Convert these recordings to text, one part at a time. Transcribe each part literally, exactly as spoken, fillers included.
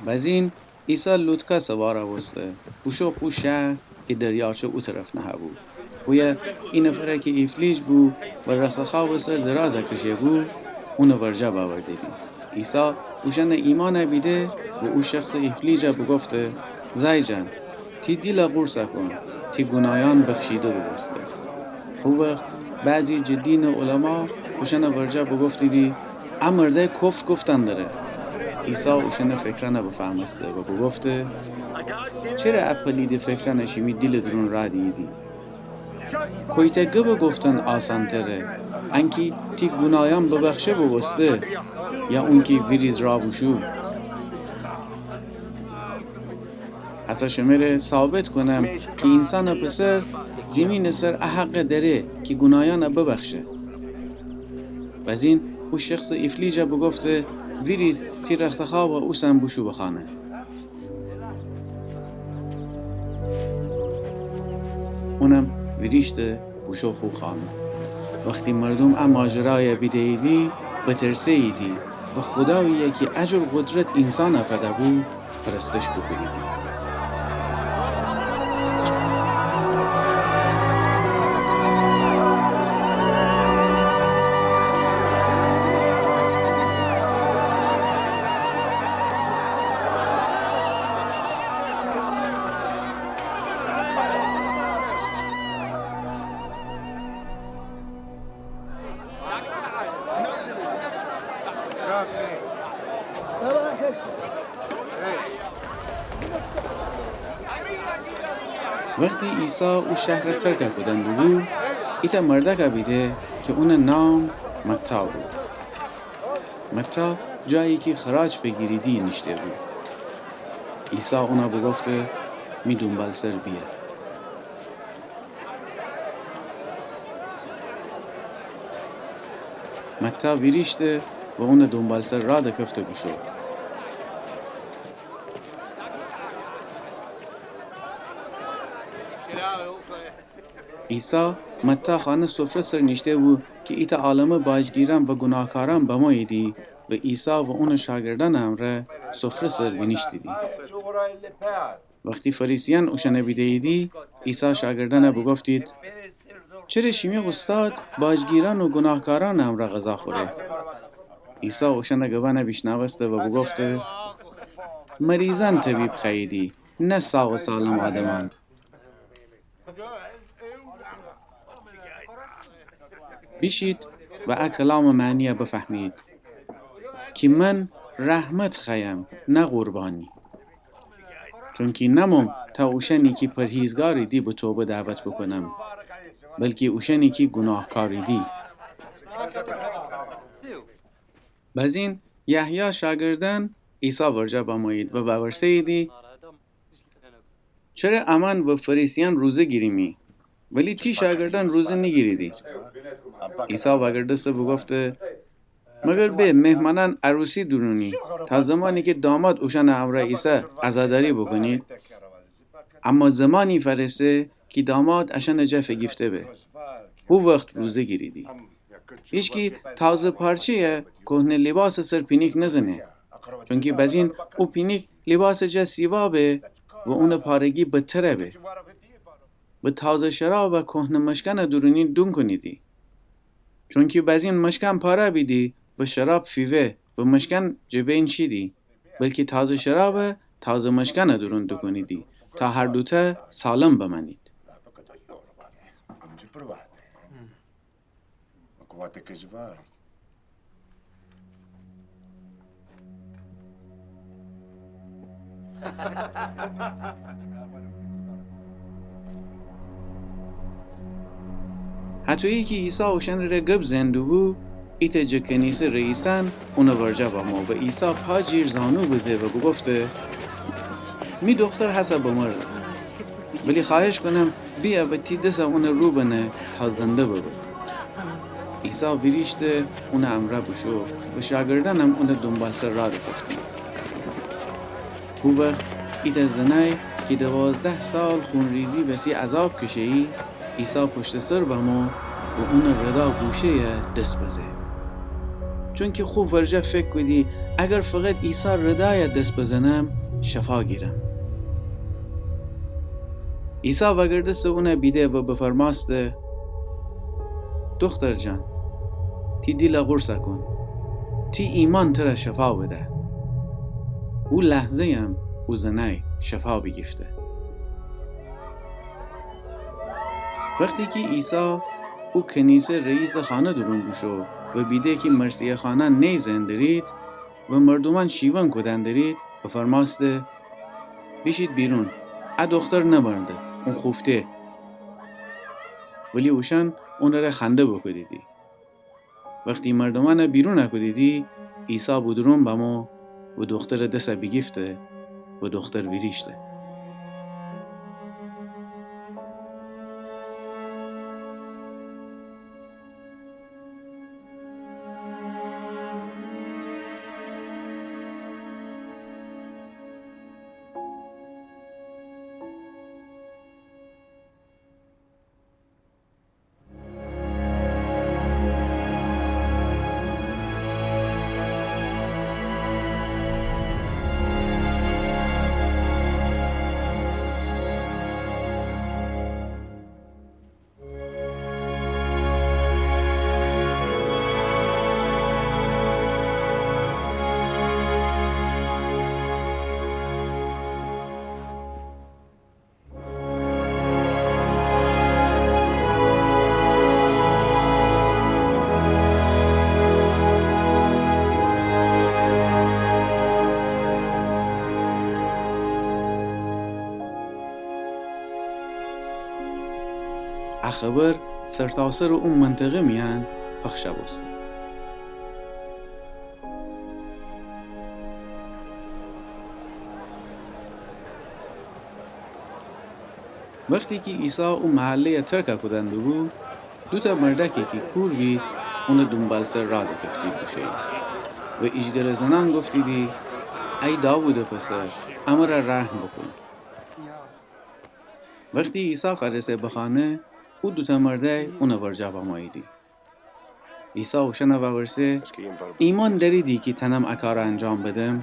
بزین عیسی لوطکا سوارَ بوسته، بوشو خو شهر کی دریاچه او طرف نهه‌بو. هویه ای نفر کی ایفلیج بو و رختخوابٚ سر درازَ کشه‌بو، اونٚ ورجه بأورده‌بی. عیسی اوشأنٚ ایمأنَ بیده و او شخصٚ ایفلیجَ بوگفته: زأی جان، تی دیلَ قورصَ کون، تی گونایأن بخشیده بوبوسته. هو وخت بعضی جٚه دینٚ علما اوشأنٚ ورجه بوگفتیدی: ا مردأی کفر گفتن دره. عیسی اوشأنٚ فکرأنَ بفهمسته و بوگفته: چره ا پلیدٚ فکرأنَ شیمی دیلٚ دورون رأ دییدی؟ کویتأ گبٚ گفتن آسانتره، انکی تی گونایأن ببخشه بوبوسته، یا اونکی ویریز رأ بوشو؟ هسه شمره ثابت کونم کی اینسانٚ پسر زیمینٚ سر ا حقَ دأره کی گونایأنَ ببخشه. بزین او شخصٚ ایفلیجَ بوگفته: ویریز، تی رختخوابَ اوسن، بوشو به خانه. اونم ویریشته بوشو خو خانه. وختی مردوم ا ماجرایَ بیده‌ییدی، بترسه‌ییدی و خودایی‌یَ کی ا جور قدرت اینسانَ فده‌بو، پرستش بوکونیدی. وختی عیسی او شهرَ ترکَ کودن دوبو، ایتأ مردأکَ بیده کی اونٚ نام متی بو. متی جایی کی خراج فیگیریدی نیشته‌بو. عیسی اونَ بوگفته: می دونبالسر بیأ. متی ویریشته و اونٚ دونبالسر رأ دکفته بوشو. عیسی متی خانه سفره سر نیشته‌بو کی ایتأ عالمه باجگیرأن و گوناهکارأن بموییدی و عیسی و اونٚ شاگردأنٚ امرأ سفره سر بینیشتیدی. وختی فریسیأن اوشأنَ بیده‌ییدی، عیسی شاگردأنَ بوگفتید: چره شیمی اوستاد باجگیرأن و گوناهکارأنٚ امرأ غذا خوره؟ عیسی اوشأنٚ گبأنَ بیشنوسته و بوگفته: مریضأن طبیب خوأییدی، نه ساق و سالم آدمأن. بیشید و ا کلامٚ معنیَ بفهمید کی من رحمت خوأیم، نه قربانی. چونکی نموم تا اوشأنی کی پرهیزگاریدی به توبه دعوت بوکونم، بلکی اوشأنی کی گوناهکاریدی. بزین یحیی شاگردأن عیسی ورجه بمویید و وورسه‌ییدی: چره امأن و فریسیأن روزه گیریمی، ولی تی شاگردأن روزه نیگیریدی؟ عیسی وأگردسته بوگفته: مگر به مهمانأن عروسی دورونی، تا زمانی کی داماد اوشأنٚ امرأ ایسه عزاداری بوکونید؟ اما زمانی فأرسه کی داماد اشأنٚ جا فیگیفته به، هو وخت روزه گیریدی. هیچکی تازه پارچه‌یَ کهنه لیباسٚ سر پینیک نزنه، چونکی بزین او پینیک لیباسٚ جا سیوا به و اونٚ پارگی بدتر به. و تازه شرابَ کهنه مشکأنٚ دورونی دون کونیدی. چونکی بزین مشکأن پاره بیدی و شراب فیوه و مشکأن جٚه بین شیدی، بلکی تازه شرابَ تازه مشکأنٚ دورون دوکونیدی، تا هر دوتأ سالم بمأنید. هطویی کی عیسی اوشأنٚره گب زئن دوبو، ایتأ جٚه کنیسه رئیسأن اونٚ ورجه بمو و عیسی پا جیر زانو بزه و بوگفته: می دوختر هسه بمرده، ولی خوأهش کونم بیأ و تی دسَ اونٚ رو بنه تا زنده ببه. عیسی ویریشته اونٚ امرأ بوشو و شاگردأنم اونٚ دونبالسر راه دکفتید. هو وخت ایتأ زنأی کی دوازده سال خونریزی وسی عذاب کشه‌یی، عیسی پشتٚ سر بمو و اونٚ ردا گوشه‌یَ دس بزه. چونکی خو ورجه فکر کودی، اگر فقط عیسی ردایَ دس بزنم، شفا گیرم. عیسی وأگردسته اونَ بیده و بفرمأسته: دختر جان، تی دیلَ قورصَ کون. تی ایمأن تره شفا بده. او لحظه‌یم او زنأی شفا بیگیفته. وختی کی عیسی او کنیسه رئیسٚ خانه دورون بوشو و بیده کی مرثیه‌خوانأن نئیزئن درید و مردومأن شیون کودن درید، بفرمأسته: بیشید بیرون، ا دختر نمرده، اون خوفته. ولی اوشأن اونٚره خنده بوکودیدی. وختی مردومأنَ بیرونَ کودیدی، عیسی بودورون بمو و دخترٚ دسَ بیگیفته و دختر ویریشته. ا خبر سرتاسرٚ او منطقه میأن پخشَ بوسته. وختی کی عیسی او محله‌یَ ترکَ کودن دوبو، دوتأ مردأکی کی کور بید، اونٚ دونبالسر راه دکفتید بوشویید و ایجگره زنأن گفتیدی: ای داوودٚ پسر، امره رحم بوکون. وختی عیسی فأرسه بخانه، او دوتأ مردأی اونٚ ورجه بموییدی. عیسی اوشأنَ وورسه: ایمأن دأریدی کی تأنم ا کارَ انجام بدم؟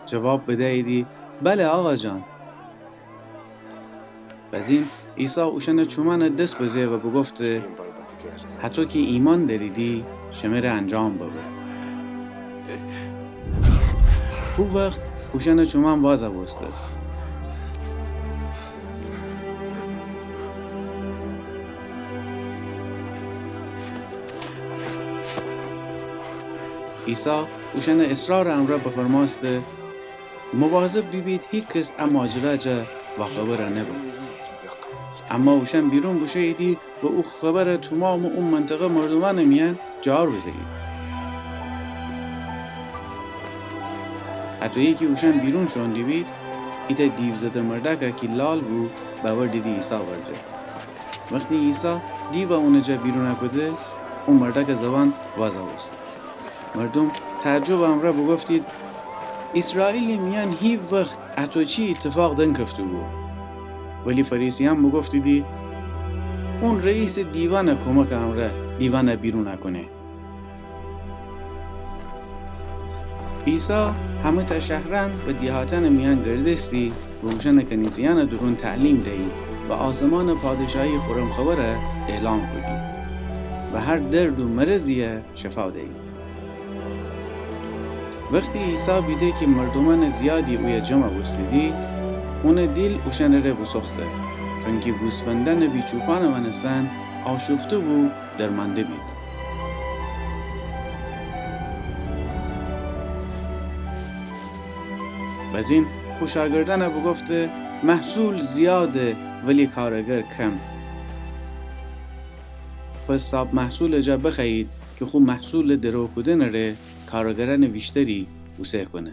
جواب بدییدی: بله، آقا جان. بزین عیسی اوشأنٚ چومأنَ دس بزه و بوگفته: هطو کی ایمأن دأریدی، شمره انجام ببه. هو وخت اوشأنٚ چومأن وازَ بوسته. عیسی اوشأنَ اصرارٚ امرأ بفرمأسته: مواظب بیبید هیکس ا ماجرا جا واخبرَ نبه. اما اوشأن بیرون بوشوییدی و او خبرَ تومامٚ او منطقه مردومأنٚ میأن جار بزه‌ییدی. هطویی کی اوشأن بیرون شوئون دیبید، ایتأ دیوزده مردأکَ کی لال بو، بأوردیدی عیسی ورجه. وختی عیسی دیوَ اونٚ جا بیرونَ کوده، او مردأکٚ زبان وازَ بوسته. مردوم تعجبٚ امرأ بوگفتید: ایسرائیلٚ میأن هیوخت اطو چی ایتفاق دنکفته‌بو. ولی فریسیأن بوگفتیدی: اون رئیسٚ دیوأنٚ کومکٚ امرأ دیوأنَ بیرونَ کونه. عیسی همه‌تأ شهرأن و دیهاتأنٚ میأن گردستی و اوشأنٚ کنیسه‌یأنٚ دورون تعلیم دیی و آسمانٚ پادشاهی خورم خبرَ اعلام کودی و هر درد و مرضی‌یَ شفا دیی. وختی عیسی بیده کی مردومأنٚ زیادی اویه جمع بوستیدی، اونٚ دیل اوشأنٚ ره بوسوخته، چونکی گوسفندأنٚ بی‌چوپأنٚ مأنستن آشوفته‌بو درمأنده بید. بزین خو شاگردأنَ بوگفته: محصول زیاده، ولی کارگر کم. پس صاب محصولٚ جا بخوأیید کی خو محصولٚ درو کودنٚ ره کارگرأنٚ ویشتری اوسه کونه.